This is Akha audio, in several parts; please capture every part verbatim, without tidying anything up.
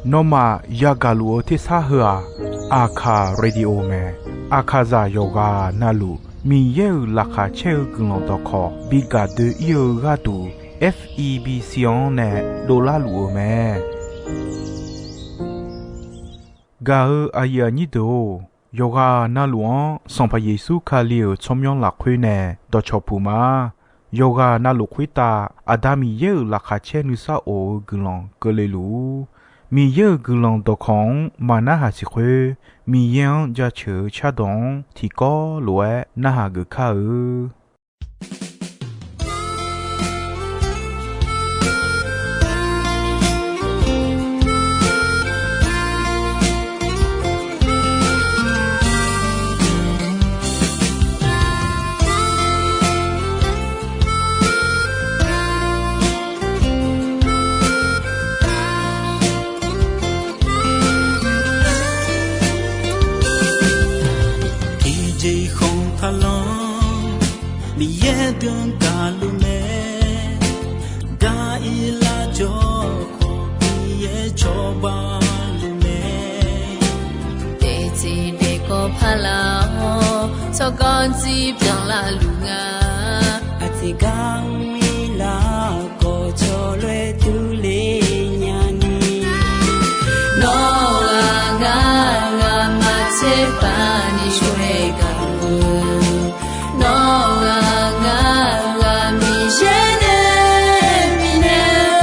Nawmaf yagaq luf-eu tersar heu-aq, Aqkaq Radio mae. Aqkaqzaq yawqghaq navluf Miqyaer-euq laqkhaq caer-eu guiqlanq dawqkawq bi gaq doe-ir-eu gharduq, F E B C-anr nae dovlar luf-eu mae. Gaq-eu aqyuif aqnyir deuq-or, yawqghaq navluf-anr Sanqpaq Yeqsur Kali-euq tsawrmyanr lafkhoer nae dawqcawq puq ma. Yawqghaq navluf khoertav Aqda Miqyaer-euq laqkhaq caer nuisar of-eu guiqlanq keuvle luf-ur. Miqyaer-euq guiqlanq dawqkawq-anr maq narhaq siq khoer, Miqyaer-anr jaceuq-eu cardawq-anr tiqkawv lof-aer narhaq geuf kar-eu. Tiqjeq khanqtaq lanr Miqyaer deuq-anr gaqluf mae. Gaq-ir lar jawr khawf Miqyaer cawba luf mae. Daefteq daefkawv paq laf-awr tsawrganr dzir byanlar luf nga. Aqteq gar mr-ir lar khawf cawloer durler nyani. Nawr-aq ngar ghaq maqtser paq ni shawr-aer gaq-eu. Nawr-aq ngar ghaq Miqyaer nae bifnaeq-eu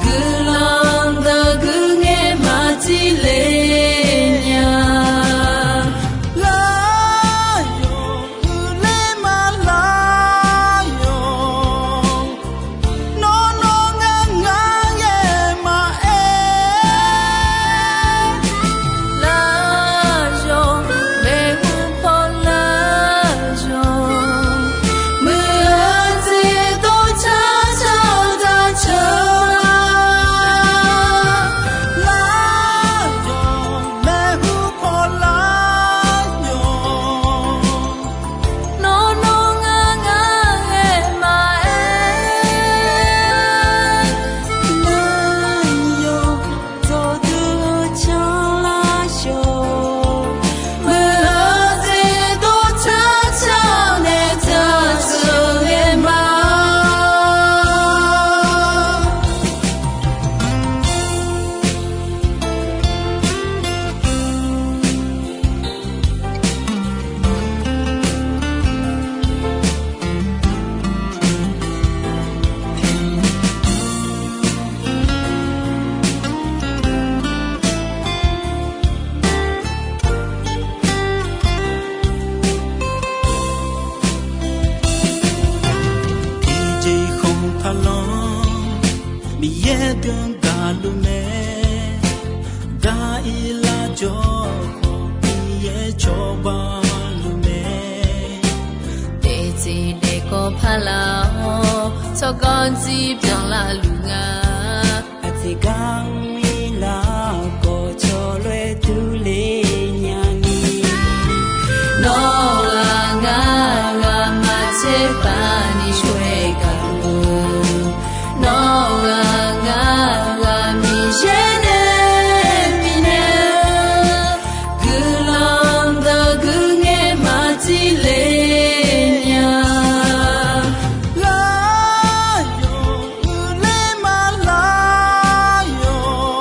guiqlanq deuq guiqngaer maqtser le nya. Lar yawq uiqler ma lar yawq. Nawr nawr ngar ngar ghae maqaer. Lar yawq maeqhu paw lar yawq. Muiq-eu jeq dov car car-eu daqceuq lar. Lar yawq maeqhu paw lar yawq. Nawr nawr ngar ngar ghae maqaer. Lar yawq dawqdui-eu car lar yawq. Muiq-eu jeq dov car car nae daqceuq ghae ma. Tiqjeq khanqtaq lanr Miqyaer deuq-anr gaqluf mae. Gaq-ir lar jawr khawf Miqyaer cawba luf mae. Daefteq daefkawv paq laf-awr tsawrganr dzir byanlar luf nga. Aqteq gar mr-ir lar khawf cawloer durler nyani. Nawr-aq ngar ghaq maqtser paq ni shawr-aer gaq-eu. Nawr-aq ngar ghaq Miqyaer nae bifnaeq-eu guiqlanq deuq guiqngaer maqtser le nya. Lar yawq uiqler ma lar yawq.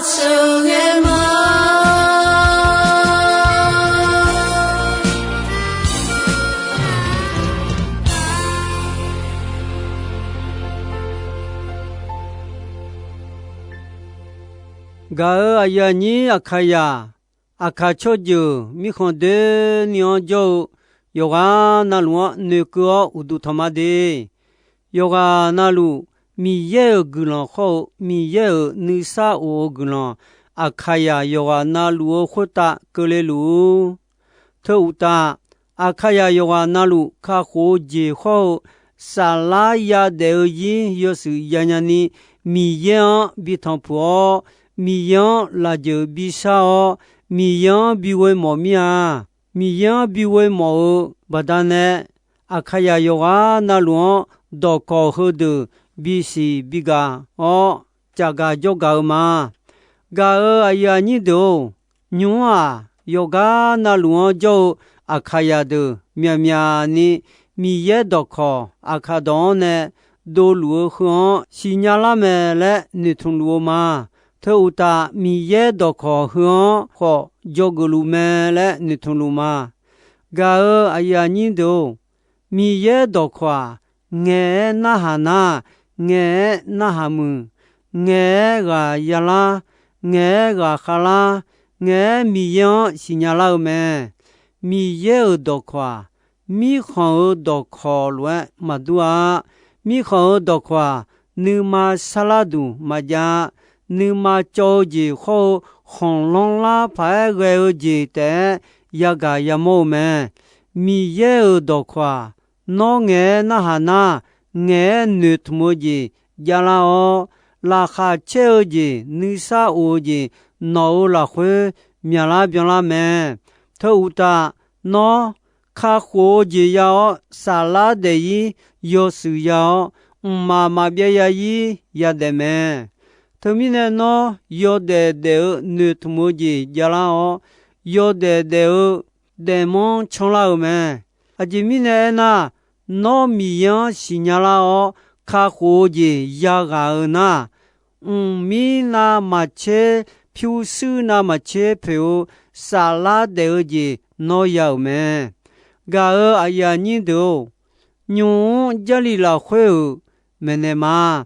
sheuqghae ma. Gaq-euq aqyuif aqnyir Aqkaqyaq, Aqkaq tsawrjeuq mirkhanq doeni-anr jawr-eu yawqghaq navluf-anr noeqkeuv-awr uqduq tanq ma de. Yawqghaq navluf Miqyaer-euq guiqlanq khawr-eu Miqyaer-euq nuisar of-eu guiqlanq Aqkaqyaq yawqghaq navluf-eu khoertav keuvle luf-ur. Teu uqtaf, Aqkaqyaq yawqghaq navluf kakhof-eu jeq khawr-eu saflar yadaef-eu ir yawshuif yanya ni Miqyaer-anr bi tanqpuq-awr, Miqyaer-anr lafjeuq bi shar-awr, Miqyaer-anr bi ghoe mawf mir-a. Miqyaer-anr bi ghoe mawf-eu baqdanae, Aqkaqyaq yawqghaq navluf-anr dawqkawq heudeuq bisiq bigaq-awr, cafgaq jawrgaq-eu ma. Gaq-euq aqyuif aqnyir deuq-or, nymq-mr-aq, yawqgar navluf-anr jawr-eu Aqkaqyaq deuq myaqmyaq ni Miqyaer dawqkawq Aqkaq dawq-anr nae dovluf-eu heu-anr siqnya lar mae laer noeqtmq luf-eu ma. Teu uqtaf, Miqyaer dawqkawq heu-anr khawf dzawgeuf luf mae laer noeqtmq luf ma. Gaq-euq aqyuif aqnyir deuq-or, Miqyaer dawqkawq-aq, ngaeq-aer narhaq nar, ngaeq-aer narhaq muiq, ngaeq-aer ghaq yalar, ngaeq-aer ghaq khavlar, ngaeq-aer Miqyaer-anr siqnya lar-eu mae. Miqyaer-euq dawqkawq-aq, mirkhanq-euq dawqkawq lof-aer maqdur-a. Mirkhanq-euq dawqkawq-aq, nuima sarlar duq maqjav-a. Nuima cawv-eu jeq khawr-eu khanqlanr lar paq-aer ghae-eu jeq taef-aer yagaq yamawr-eu mae. Miqyaer-euq dawqkawq-aq, nawr ngaeq-aer narhaq nar, ngaeq-aer noeqtmq-eu jeq javlar-awr, laqkhaq caer-eu jeq, nuisar of-eu jeq, nawq-euq lafkhoer myaqlar byanlar mae. Teu uqtaf, nawr kakhof-eu jeq ya-awr, saflar daef-ir yawshuif ya-awr, mqmaq maqbyav ya-ir yadaef mae. Teumirnae nawr yawdaef daef-eu noeqtmq-eu jeq javlar-awr, yawdaef daef-eu daefmanr canrlar-eu mae. Aqjeq mirnae aernar, nawr Miqyaer-anr siqnya lar-awr kakhof-eu jeq yaghaq-eu nar, mqmir navmaqtser pyurshuir navmaqtser poeq-eu saflar daef-eu jeq nawr ya-euq mae. Gaq-euq aqyuif aqnyir deuq-or, nymq-mr Jarlif lafkhoer-euq maeqnaeq ma.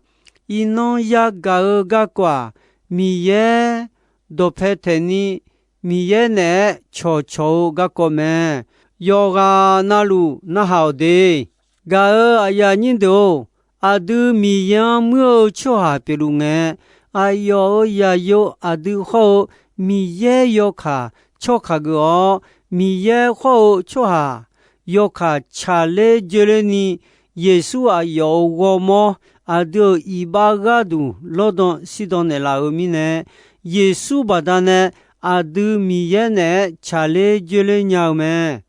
Iqnan yagaq-eu garkawv-aq, Miqyaer dawqpae taeqni Miqyaer naeq-aer cawqcawq-eu garkawv mae. Yawqghaq navluf narhaq-awq de. Gaq-euq aqyuif aqnyir deuq-or, aqdui Miqyaer-anr muir-eu tsawrhaq pyeufluf ngae, aqyawf-euq zaqyo aqdui khawr-eu Miqyaer yawkaq tsawrkaq geuf-awr, Miqyaer khawr-eu tsawrhaq yawkaq tsaqler joerlerni, Yeqsur aqyawf-euq ghawrmawr aqdui-euq iqbax gharduq lawrdan shirdan naeqlaf-euq mirnae, Yeqsur baqdanae aqdui Miqyaer naeq-aer tsaqler joerler nya-eu mae.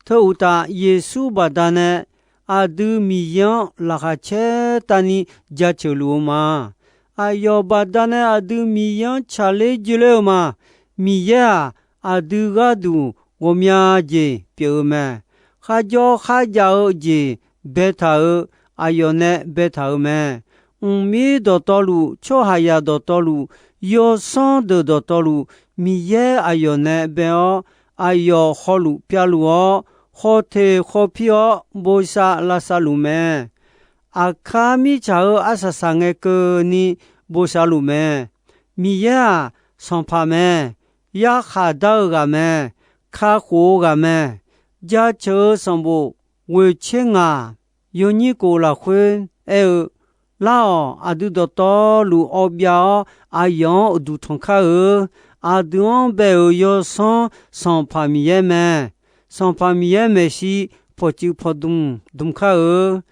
Teu uqtaf, Yeqsur baqdanae aqdui Miqyaer-anr laqkhaq caer tavni jaceuq luf-eu ma. Aqyawf baqdanae aqdui Miqyaer-anr tsaqler joerler-eu ma. Miqyaer-aq, aqdui gharduq ghawqmya jeq pyeuf-eu mae. Kharjawr kharjav-eu jeq baetaq-euq, aqyawf nae baetaq-euq mae. Mqmir dawqtawvluf, tsawrhaqzaq dawqtawvluf, yawsanr deuq dawqtawvluf, Miqyaer aqyawf nae bae-awr, aqyawf hawluf pyavluf-awr, khawf teq khawf pir-awr bosav lavsav luf mae. Aqkar mirtsaq-euq arsaq saq ngae keuvni bosav luf mae. Miqyaer-aq, sanqpaq mae. Yarkhaq dar-eu ghaq mae. Kakhof-eu ghaq mae. Jaceuq-eu sanqbof ghoeqtser ngaq yawnyir kof lafkhoer aer-eu, Lar-awq. Aqdui dawqtawvluf awv byav-awr, aqyawf-anr uqduq tanq kar-eu. Aqdui-anr bae-euq yawsanr Sanqpaq Miqyaer mae. Sanqpaq Miqyaer maeqshi pawqtsuif pawqdmq dmq kar-eu.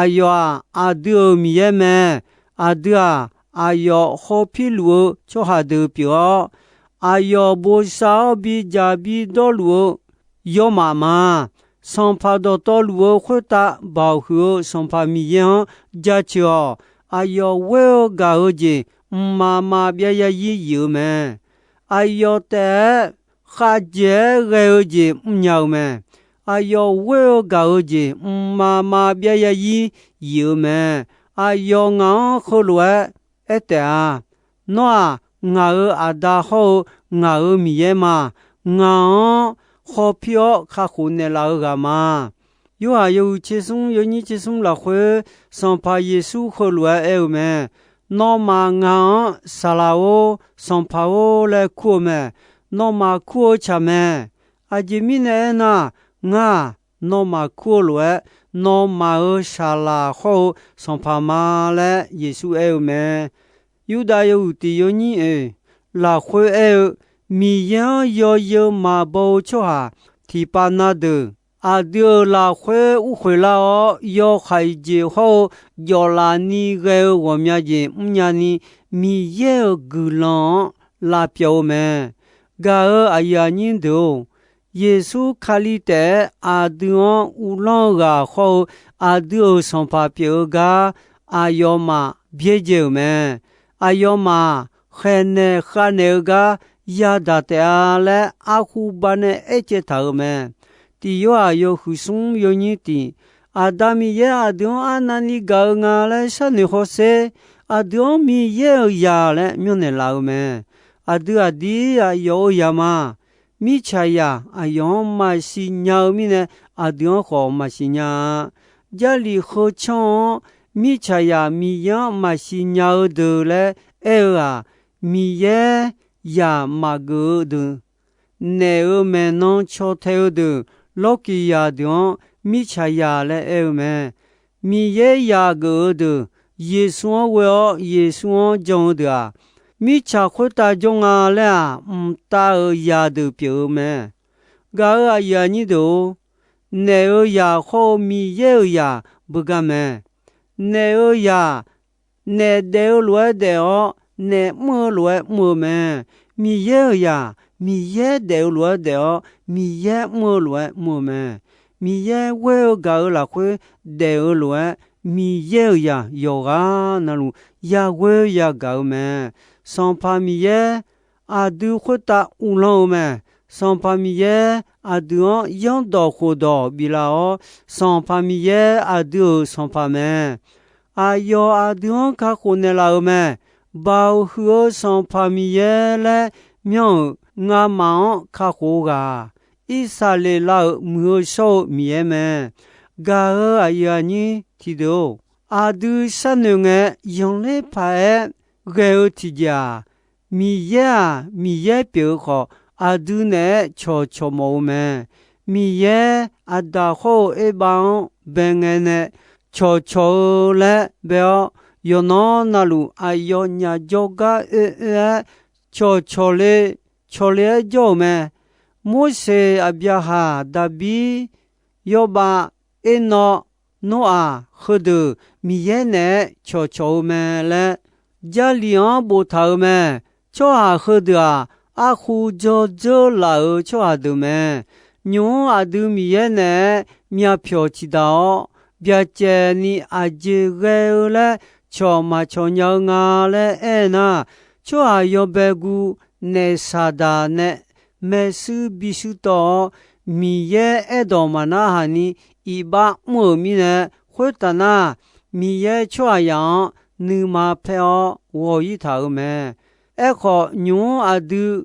Aqyawf-aq, aqdui-euq Miqyaer mae. Aqdui-aq, aqyawf hawpir luf-eu tsawrhaq deuq pyeuf-awr, aqyawf bosav-awr bidzaq bidawr luf-eu yawmaf ma. Sanqpaq dawqtawvluf-eu khoertav baoq huiq-eu Sanqpaq Miqyaer-anr jaceuq-awq. Aqyawf ghoer-eu gaq-eu jeq mqmaq maqbyav ya-ir yif-eu mae. Aqyawf taef-aer khavjeq-aer ghae-eu jeq mrnya-eu mae. Aqyawf ghoer-eu gaq-eu jeq mqmaq maqbyav ya-ir yif-eu mae. Aqyawf ngaq-anr heulof-aer aer taef-a. Nawr-aq, ngaq-euq Aqda hawr-eu ngaq-euq Miqyaer ma. Ngaq-anr khawpir-awr kakhof naeqlaf-eu ghaq ma. Yorhaq yawhuiq tser smr yawnyir tser smr lafkhoer, Sanqpaq Yeqsur heulof-aer aer-eu mae. Nawmaf ngaq-anr Saqlaq-or, Sanqpaq-or laer kur-eu mae. Nawmaf kur-eu tsaq mae. Aqjeq mirnae aernar, ngar-aq, nawmaf kur-eu lof-aer, nawmaf-euq Saqlaq hawr-eu Sanqpaq ma laer Yeqsur aer-eu mae. Yurdav yawhuiq tiq yawnyir oeq lafkhoer aer-eu, Miqyaer-anr yawzeu maqbaw-eu tsawrhaq tiqpav na deuq, aqdui-euq lafkhoer urkhoeq lar-awr, yawhaiq jeq hawr-eu jawflaf ni ghae-eu ghawqmya jeq mrnya ni, Miqyaer-euq guiqlanq-anr lavpyawv-eu mae. Gaq-euq aqyuif aqnyir deuq-or, Yeqsur Kali taef-aer aqdui-anr uvlanr-eu ghaq hawr-eu aqdui-euq Sanqpaq pyeuf-eu gar aqyawfmaf byaerdzae-euq mae. Aqyawfmaf khaeqnaeq khavnaeq-eu gar yadaq taef-a laer arhu banae aercaev taq-euq mae. Tiq Yorhaq yawhuiq smr yawnyir tiq, Aqda Miqyaer aqdui-anr arnavni gaq-eu nga laer sharnoeq hawsher. Aqdui-anr Miqyaer-euq zaq laer myanrnaeq laf-eu mae. Aqdui aqdir aqyawf-euq zaq ma. Mirtsaqzaq aqyawf-anr maqsiq nya-eu mirnae, aqdui-anr khawf maqsiq nya-a. Jarlif heu canr-anr mirtsaqzaq Miqyaer-anr maqsiq nya-eu deuq laer aer-eu-aq, Miqyaer zaq maqgeuf-eu deuq, naef-euq maeqnan caw tae-eu deuq, lawrkiq zaq deuq-anr mirtsaqzaq laer aer-eu mae. Miqyaer zaq geuf-eu deuq, Yeqsur-anr ghoe-awr Yeqsur-anr jan-eu deuq-aq, mirtsaq khoertav jawr nga laer-aq, mqtav-euq zaqdeuq pyeuf-eu mae. Gaq-euq aqyuif aqnyir deuq-or, naef-euq zaq hawr-eu Miqyaer-euq zaq beugar mae. Naef-euq zaq, naef daef-eu lof-aer daef-awr, naef mr-eu lof-aer mr-eu mae. Miqyaer-euq zaq, Miqyaer daef-eu lof-aer daef-awr, Miqyaer mr-eu lof-aer mr-eu mae. Miqyaer ghoer-eu gaq-euq lafkhoer daef-eu lof-aer, Miqyaer-euq zaq yawqghaq navluf yaghoer yagaq-eu mae. Sanqpaq Miqyaer aqdui khoertav uvlanr-eu mae. Sanqpaq Miqyaer aqdui-anr yanrdawq khofdawq biflaf-awr, Sanqpaq Miqyaer aqdui-euq Sanqpaq mae. Aqyawf aqdui-anr kakhof naeqlaf-euq mae. Baoq huiq-eu Sanqpaq Miqyaer laer myanr-euq ngamaf-anr kakhof-eu ghaq-aq, Irsaqleqlav-euq muiq-eu shawr-eu Miqyaer mae. Gaq-euq aqyuif aqnyir tiqdeuq-or, aqdui sharnoeq ngae yanqler paq-aer ghae-eu tiqjeq-aq, Miqyaer-aq, Miqyaer pyeuf-eu khawf, aqdui naeq-aer cawqcawq mawf-eu mae. Miqyaer aqdaq hawr-eu Erbav-anr bae ngae nae cawqcawq-eu laer bae-awr, yawqnan navluf aqyawfnyaf jawrgar oe oe-aer cawqcawq le, cawqle-aer jawr-euq mae. Morseq, Aqbyaqhaq, Daqbir, Yawrbav, Ernawv, Noraq heudeuq Miqyaer naeq-aer cawqcawq-eu mae laer Jarlif-anr boftaq-euq mae. Tsawrhaq heudeuq-aq, arkhu dzawrdzeur laf-euq tsawrhaq deuq mae. Nymq-mr aqdui Miqyaer naeq-aer myavpyawq ciqdaq-awr, byacaevni aqjeq ghae-eu laer cawq maqcawq nya-eu nga laer aernar, tsawrhaq yawbae guv naef Saqdaq nae maershuir bishuir tawv-awr, Miqyaer aerdawq maqnarhaq ni iqbax mr-euq mirnae, khoertaf nar, Miqyaer tsawrhaqzaq-anr nuima paer-awr ghawq-ir taq-euq mae. Aerkhawf, nymq-mr aqdui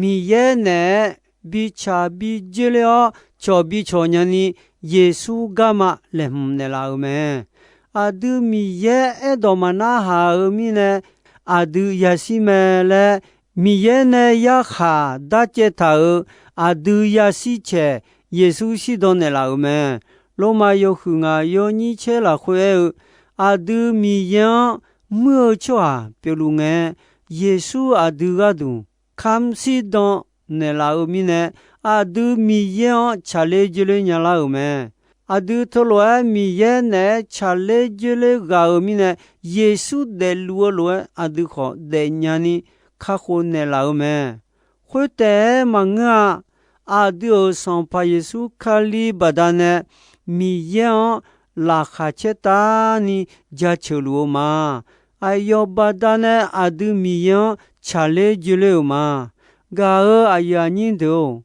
Miqyaer naeq-aer bitsaq bijoerler-awr, cawq bicawq nyani Yeqsur garma laeqhmq naeqlaf-euq mae. Aqdui Miqyaer aerdawq maqnarhaq-eu mirnae, aqdui yashir mae laer Miqyaer nae yarkhaq darcaev taq-euq aqdui yashir caeq Yeqsur shirdan naeqlaf-euq mae. Lormav yawhuiq ngaq yawnyir caer lafkhoer aer-eu, aqdui Miqyaer-anr muir-eu tsawrhaq pyeufluf ngae, Yeqsur aqdui gharduq kamq shirdan naeqlaf-eu mirnae, aqdui Miqyaer-anr tsaqler joerler nyalar-euq mae. Aqdui teulof-aer Miqyaer naeq-aer tsaqler joerler ghaq-euq mirnae, Yeqsur daefluf-eu lof-aer aqdui khawf daefnya ni kakhof naeqlaf-eu mae. Khoertaef-aer maqngeur-a. Aqdui-euq Sanqpaq Yeqsur Kali baqdanae Miqyaer-anr laqkhaq caertavni jaceuq luf-eu ma. Aqyawf baqdanae aqdui Miqyaer-anr tsaqler joerler-euq ma. Gaq-euq aqyuif aqnyir deuq-or,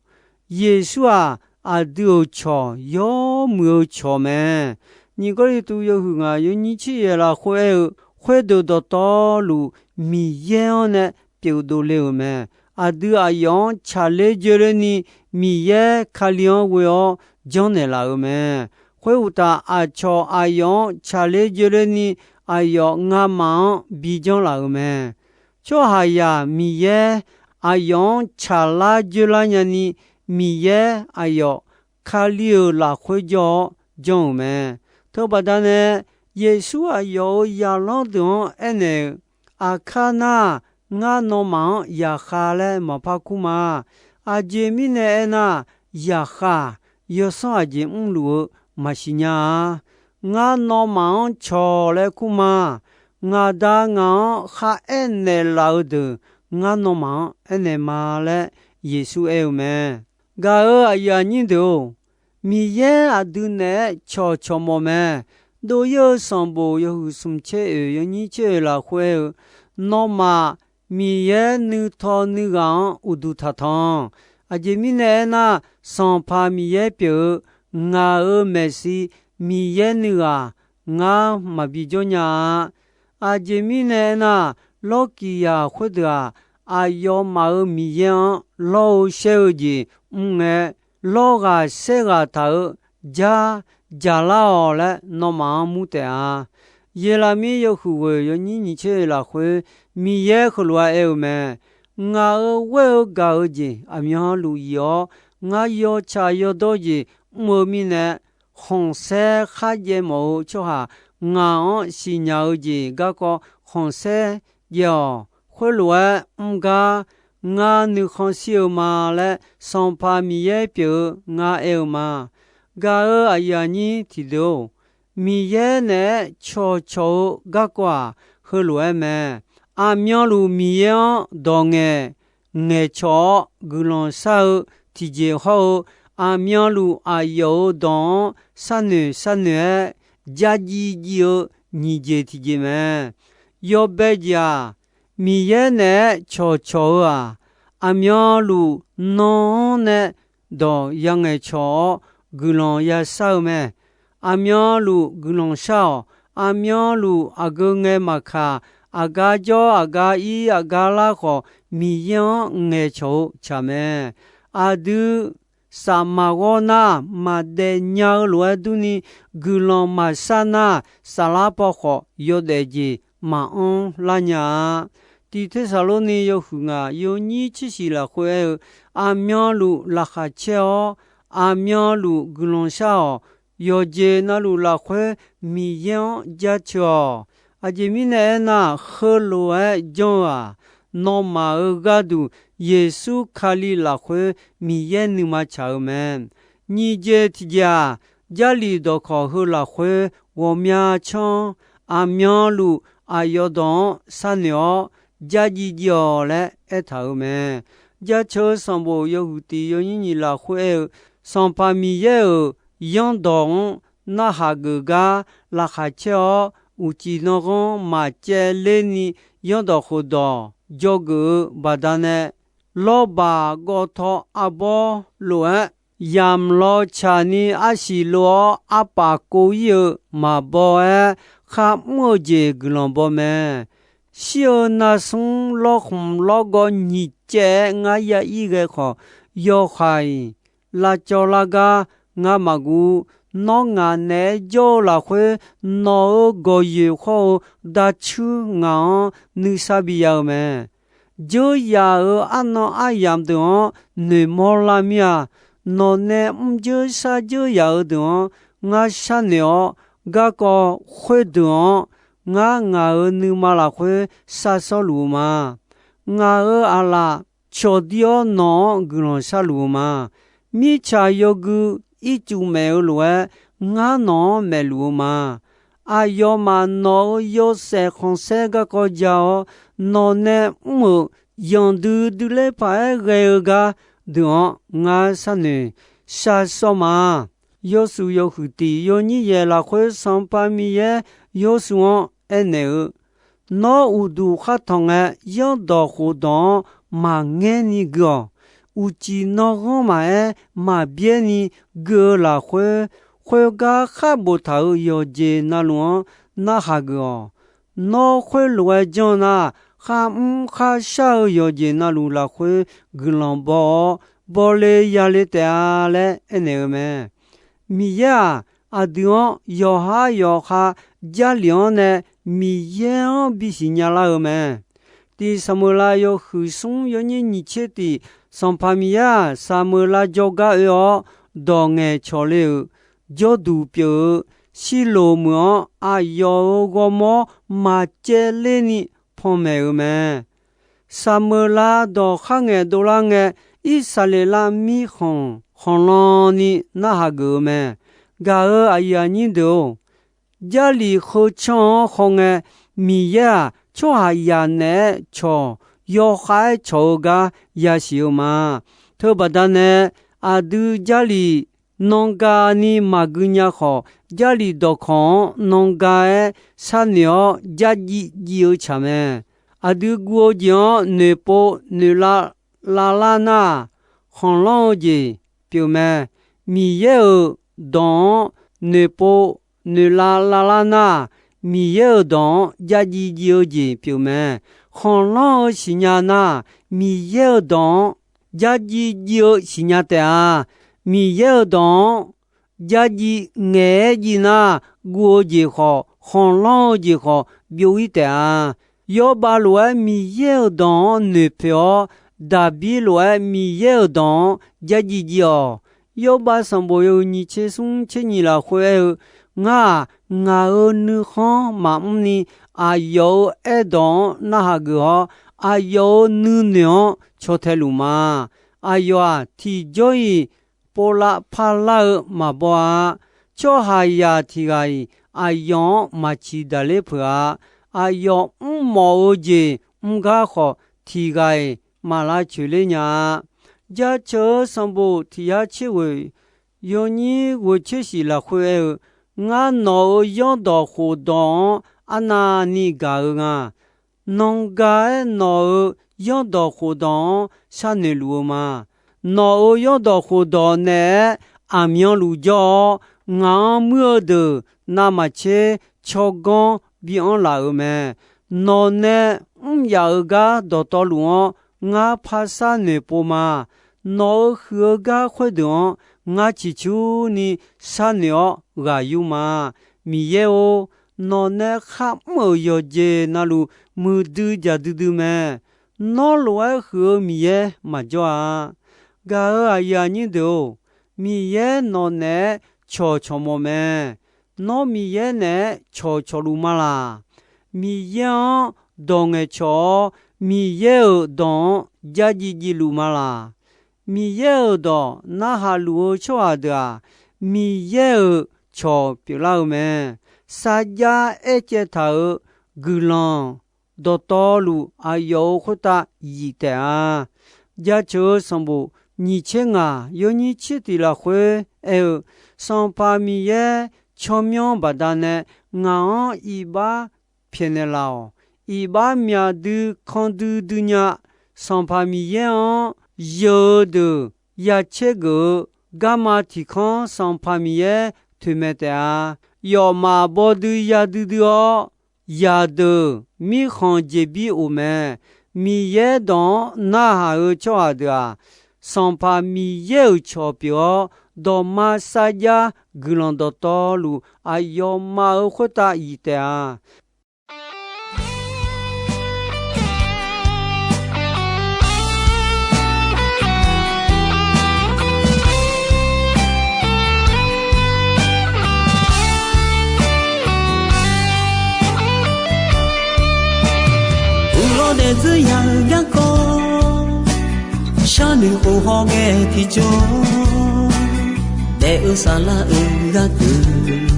Yeqsur-aq, aqdui-euq cawq yawmuiq-eu cawq mae. Nyiq Gawrliqtu yawhuiq ngaq yawnyir tser yaeq lafkhoer aer-eu, khoerdeuq dawqtawvluf Miqyaer-anr nae pyeufdov le-euq mae. Aqdui aqyawf-anr tsaqler joerlerni Miqyaer Kali-anr ghoe-awr janrnaeq laf-euq mae. Khoeruqtaf, aqcawq aqyawf-anr tsaqler joerlerni aqyawf ngamaf-anr bijanr laf-euq mae. Tsawrhaqzaq Miqyaer aqyawf-anr tsaqlar joerlar nyani, Miqyaer aqyawf Kali-euq lafkhoer jawr-awr janr-euq mae. Teubaqda nae, Yeqsur aqyawf-euq zaqlanr deuq-anr aernaeq-euq, Aqkar nar, ngar nawmaf-anr zaqkhav laer maqpar kur ma. Aqjeq mirnae aernar, zaqkhav yawsanr aqjeq mrluf-eu maqsiq nya-a. Ngar nawmaf-anr cawq laer kur ma. Ngaq Da ngaq-anr kharaer naeqlaf-eu deuq ngar nawmaf-anr aernaeq ma laer Yeqsur aer-eu mae. Gaq-euq aqyuif aqnyir deuq-or, Miqyaer aqdui naeq-aer cawqcawq mawf mae. Dov-ir-eu sanqbof yawhuiq smq tser oeq yawnyir tser oeq lafkhoer aer-eu, Nawmaf Miqyaer nuitaw nuighaq-anr uqduq taqtanq. Aqjeq mirnae aernar, Sanqpaq Miqyaer pyeuf-eu ngaq-euq maeqshi Miqyaer nuighaq ngar maqbi jawr nya-a. Aqjeq mirnae aernar, lawrkiq yaq khoerdeuq-aq, aqyawfmaf-euq Miqyaer-anr lawr-eu shaer-eu jeq mr ngae, lawr ghaq saer ghaq taq-euq jar jaqlar-awq laer nawmaf-anr mur taef-a. Yeqlaqmir yawhuiq ghoeq yawnyir nyiq tser lafkhoer Miqyaer heulof-aer aer-eu mae. Ngaq-euq ghoer-eu gaq-eu jeq aqmyanluf yif-awr, ngar yawtsaq yawdawr jeq mr-eu mirnae, khanqsaer kharjaev mawf-eu tsawrhaq ngaq-anr siqnya-eu jeq garkawv khanqsaer jaev-awq. Khoerlof-aer mr gar ngar nuikhanr shir-eu ma laer Sanqpaq Miqyaer pyeuf-eu ngar aer-eu ma. Gaq-euq aqyuif aqnyir tiqdeuq-or, Miqyaer naeq-aer cawqcawq-eu garkawv-aq, heulof-aer mae. Aqmyanluf Miqyaer-anr dawq ngaeq ngaeqcawq-awr guiqlanq shar-eu tiqjeq hawr-eu, aqmyanluf aqyawf-euq dawq-anr sharnoeq sharnoeq-aer jajiv jiv-eu nyiq jeq tiqjeq mae. Yawbae jeq-aq, Miqyaer naeq-aer cawqcawq-eu-aq, aqmyanluf nan-anr nae dawq yangaeq cawq-awr guiqlanq yashar-eu mae. Aqmyanluf guiqlanq shar-awq. Aqmyanluf aqgeu ngae maqkaq, aqgar jawr, aqgar ir, aqgar lar khawf, Miqyaer-anr ngaeqcawq-eu tsaq mae. Aqdui safmaq ghawr nar, maqdaef nya-eu lof-aer durni, guiqlanq maqshar nar, saflar paw khawf yawdaef jeq maqanr lar nya-a. Tiq Tersaqlorni yawhuiq ngaq yawnyir tser shiq lafkhoer aer-eu, aqmyanluf laqkhaq caer-awr, aqmyanluf guiqlanq shar-awq. Yawqjeq navluf lafkhoer Miqyaer-anr jaceuq-awq. Aqjeq mirnae aernar, heulof-aer janr-eu-aq, nawmaf-euq gharduq Yeqsur Kali lafkhoer Miqyaer nuima tsaq-eu mae. Nyiq jeq tiqjeq-aq, Jarlif dawqkawq heu lafkhoer ghawqmya canr, aqmyanluf aqyawf dawq-anr sharnoeq-awr, jajiv jiv-awq laer aertaq-euq mae. Jaceuq-eu sanqbof yawhuiq tiq yawnyir nyiq lafkhoer aer-eu, Sanqpaq Miqyaer-euq yanrdawq-anr narhaq geuf gar laqkhaq caer-awr, uqcif nanghanr maqcaevler ni yanrdawq khofdawq dzawgeuf-eu baqdanae, lawrbaq gawvtaw arbawr lof-aer, yamq law tsaqni arsiq lov-awr arpaf kov-ir-eu maqbaw-aer, kharmr-eu jeq guiqlanq baw mae. Shir-eu narsmr lawrkhmq lawrgawv nyiq caev-aer ngar ya ir ghae khawf, yawqha-iq lavcawv lar gar ngar maqguv. Nawr ngaq naeq-aer jawr-eu lafkhoer, nawq-euq gawqyoeq hawr-eu dacuir ngaq-anr nuisar bi ya-eu mae. Dzeur yaf-euq arnan aryamq deuq-anr noeqmawr lar mir-a. Nawq nae mrdzeur shardzeur yaf-eu deuq-anr ngar sharnoeq-awr, garkawv khoerdeuq-anr ngar ngaq-euq nuima lafkhoer sharsawr luf-eu ma. Ngaq-euq aqlaf cawqdir-awr nawq-anr guiqlanq sharluf-eu ma. Mirtsaq yawgui ircuf maeq-eu lof-aer, ngar nawq-anr maeqluf-eu ma. Aqyawfmaf nawq-euq yawshaef khanqsaer garkawv ja-awr, nawq nae mr-euq yanqdui duiler paq-aer ghae-eu gar deuq-anr ngar sharnoeq sharsawr ma. Yawshuif yawhuiq tiq yawnyir yaeq lafkhoer Sanqpaq Miqyaer Yawshuif-anr aernaeq-eu, Nawr uqduq khar tanq ngae, yanrdawq khofdawq-anr maqngaer ni gui-awq. Uqcif nanghanr maqaer, maqbyaer ni gui-eu lafkhoer, khoergar khar boftaq-euq yawqjeq navluf-anr narhaq geuf-awq. Nawr khoerlof-aer janr nar, kharmr kharshar-eu yawqjeq navluf lafkhoer guiqlanq baw-awr, bawle yale taef-a laer aernaeq-eu mae. Miqyaer-aq, aqdui-anr yawqhar yawqkhav Jarlif-anr nae Miqyaer-anr bisiq nyalar-eu mae. Tiq Saqmeuqlav yawhuiq smr yawnyir nyiq tser tiq, Sanqpaq Miqyaer-aq, Saqmeuqlav jawrgar oe-awr, dawq ngaeqcawq le-euq jawrduq pyeuf-eu Shirloq meuq-anr aqyawf-euq ghawrmawr maqcaevler ni panmaeq-euq mae. Saqmeuqlav dawq kharngaeq dovlar ngae, Irsaqleqlav mirkhanq khanqlan ni narhaq geuf-eu mae. Gaq-euq aqyuif aqnyir deuq-or, Jarlif kheucanr-anr khawngae, Miqyaer-aq, tsawrhaqzaq naeq-aer cawq, yawkhav-aer cawq-eu gar yasiq-eu ma. Teubaqda nae, aqdui Jarlif nanga ni maqgui nya khawf, Jarlif dawqkawq-anr nanga-aer sharnoeq-awr jarjiv jiv-eu tsaq mae. Aqdui guv-eu jeq-anr noeqpov noeqlav lavlar nar, khanqlanr-eu jeq pyeuf mae. Miqyaer-euq dawq-anr noeqpov noeqlav lavlar nar, Miqyaer-euq dawq-anr jarjiv jiv-eu jeq pyeuf mae. Khanqlanr-eu siqnya nar, Miqyaer-euq dawq-anr jarjiv jiv-eu siqnya taef-a. Miqyaer-euq dawq-anr jarjiv ngaeq-aer jiv nar, guv-eu jeq khawf, khanqlanr-eu jeq khawf, byov-ir taef-a. Yawrbav lof-aer Miqyaer-euq dawq-anr noeqpoeq-awr, Daqbir lof-aer Miqyaer-euq dawq-anr jarjiv jiv-awq. Yawrbav sanqbof yawhuiq nyiq tser smr tser nyiq lafkhoer aer-eu, Ngar-aq, ngaq-euq nuikhanr maqmr ni, aqyawf-euq aerdawq-anr narhaq geuf-awr, aqyawf-euq nuinoeq-anr caw tae luf ma. Aqyawf-aq, tiqjawr-iq povlav parlar-eu maqbaw-a. Tsawrhaqzaq tiq ghaq-iq aqyawf-anr maq ciq daqler peuq-a. Aqyawf mrmawf-eu jeq mr gar khawf, tiq ghaq-iq maq lavcoeq ler nya-a. Jaceuq-eu sanqbof tiq yar tser ghoeq yawnyir ghoeq tser shif lafkhoer aer-eu, Ngar nawq-euq zanrdawq khofdawq-anr arnavni gaq-eu nga. Nanga-aer nawq-euq zanrdawq khofdawq-anr sharnoeq luf-eu ma. Nawq-euq zanrdawq khofdawq naeq-aer aqmyanluf jawr-awr, ngaq-anr muir-eu deuq navmaqtser tsawrganr bianr laf-euq mae. Nawq nae mr yaf-euq gar dawqtawvluf-anr ngar par sharnoeq pov ma. Nawq-euq huiq-eu gar khoerdeuq-anr ngar ciqcurni sharnoeq-awr ghaq yur ma. Miqyaer-or, nawq nae kharmr-euq yawqjeq navluf muiqdui jaqdui dui mae. Nawr lof-aer huiq-eu Miqyaer maqjawr-a. Gaq-euq aqyuif aqnyir deuq-or, Miqyaer nawq naeq-aer cawqcawq mawf mae. Nawr Miqyaer naeq-aer cawqcawq luf ma laq? Miqyaer-anr dawq ngaeqcawq-awr, Miqyaer-euq dawq-anr jarjiv jiv luf ma laq? Miqyaer-euq dawq narhaq luf-eu tsawrhaq deuq-aq, Miqyaer-euq cawq pyeuflar-eu mae. Sarjax aercaev taq-euq guiqlanq dawqtawvluf aqyawf-euq khoertav yif taef-a. Jaceuq-eu sanqbof nyiq tser ngaq yawnyir tser tiq lafkhoer aer-eu, Sanqpaq Miqyaer tsawrmyanr baqdanae ngaq-anr iqbax pyaeqnaeq laf-awq. Iqbax myaq dui kan duidui nya. Sanqpaq Miqyaer-anr yeuq-eu deuq ya caer geuf-eu garma tiq kanr Sanqpaq Miqyaer toeqmaeq taef-a. Yawfmaf bawdui ya duidui-awr, zaqdeuq mirkhanq jeqbir of mae. Miqyaer dawq-anr narhaq-eu tsawrhaq deuq-aq, Sanqpaq Miqyaer-euq cawq pyeuf-awr, dawqma sarjax guiqlanq dawqtawvluf aqyawfmaf-euq khoertav yif taef-a. Uqlawr daefdzeur ya-eu garkawv, sharnoeq khof hawghae tiqjawr, daef-eu saflar-euq gharduq,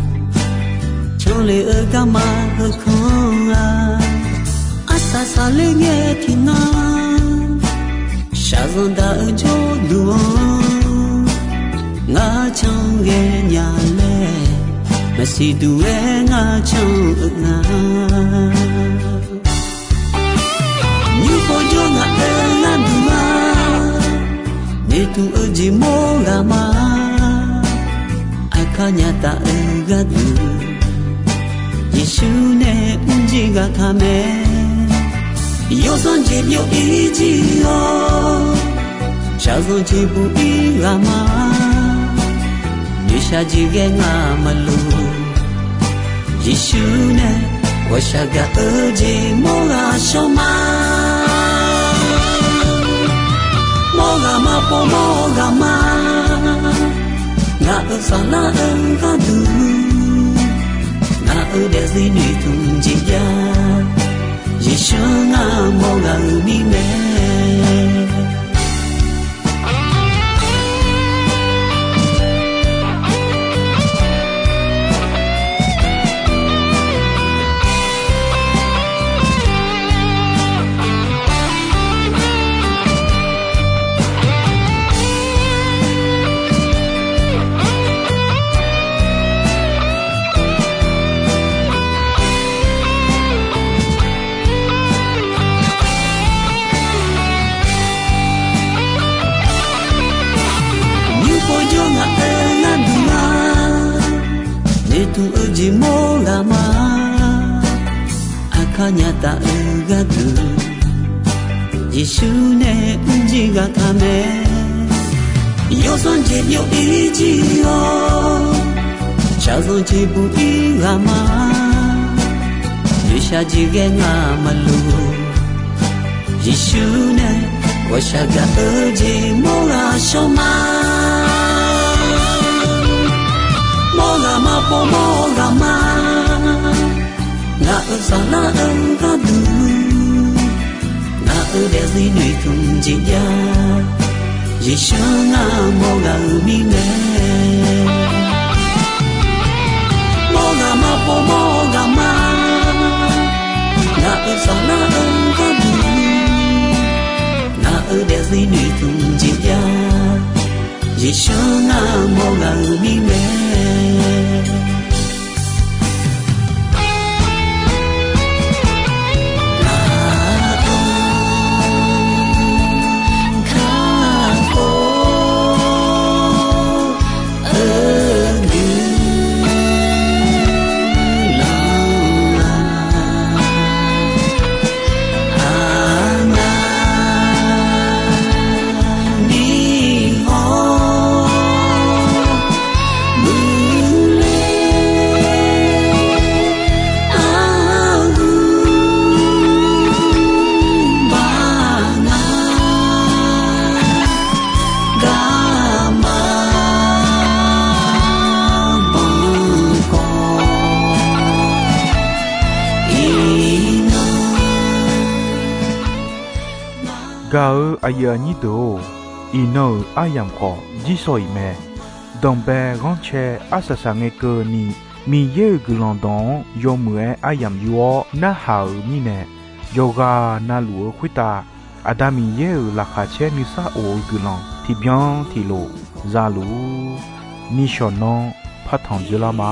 canlef-eu garma heukanr-a. Arsaq saqler ngae tiqnan, shaqzanq daq-eu jawrduq-anr, ngar can ghaenya laer, maqsiq duq-aer ngar can-eu nga. Nymr khawf jawr ngaq-eu gharduq-a, noeqtmq-eu jeq mawr ghaq ma. Aqkar nya taf-eu gharduq, Yeqsur nae mrjir ghaq ta mae. Yawzanr jeq byov-ir jir-awr, shaqzanr jeq buq-ir ghaq ma. Noeqshaq jeq ghae ngaq maqloq, Yeqsur nae ghawqshaq gaq-eu jeq mawr ghaq shawr ma. Mawr ghaq ma pov mawr ghaq ma. Ngaq-euq saflar-eu gharduq, ngaq-euq daefzir noeqtmq jeq jav, Yeqsur ngar mawr ghaq-euq mirnae. Nymr pov jawr ngaq-euq gharduq-a, noeqtmq-eu jeq mawr ghaq ma. Aqkar nyaf taf-eu gharduq, Yeqsur nae mrjir ghaq taq mae. Yawzanr jeq byov-ir jir-awr, shaqzanr jeq buq-ir ghaq ma. Noeqshaq jeq ghae ngaq maqloq, Yeqsur nae ghawqshaq gaq-eu jeq mawr ghaq shawr ma. Mawr ghaq ma pov mawr ghaq ma. Ngaq-euq saflar-eu gharduq, ngaq-euq daefzir noeqtmq jeq jav, Yeqsur ngar mawr ghaq-euq mirnae. Mawr ghaq ma pov mawr ghaq ma. Ngaq-euq saflar-eu gharduq, ngaq-euq daefzir noeqtmq jeq jav, Yeqsur ngar mawr ghaq-euq mirnae. Gaq-eu aqyuif aqnyir deuq-or, iqnan-euq aryamq khawf jirsawq iq mae. Danqbae ghanrcae arsaq saq ngae keuvni, Miqyaer-euq guiqlanq dawq-anr yawmuiq-aer aryamq yur-awr narhaq-euq mirnae, yawqghaq navluf-eu khoertav Aqda Miqyaer-euq laqkhaq caer nuisar of-eu guiqlanq tiqbyan tiqlof za luf-ur. Nishawq nanr partanq dzoerlar ma.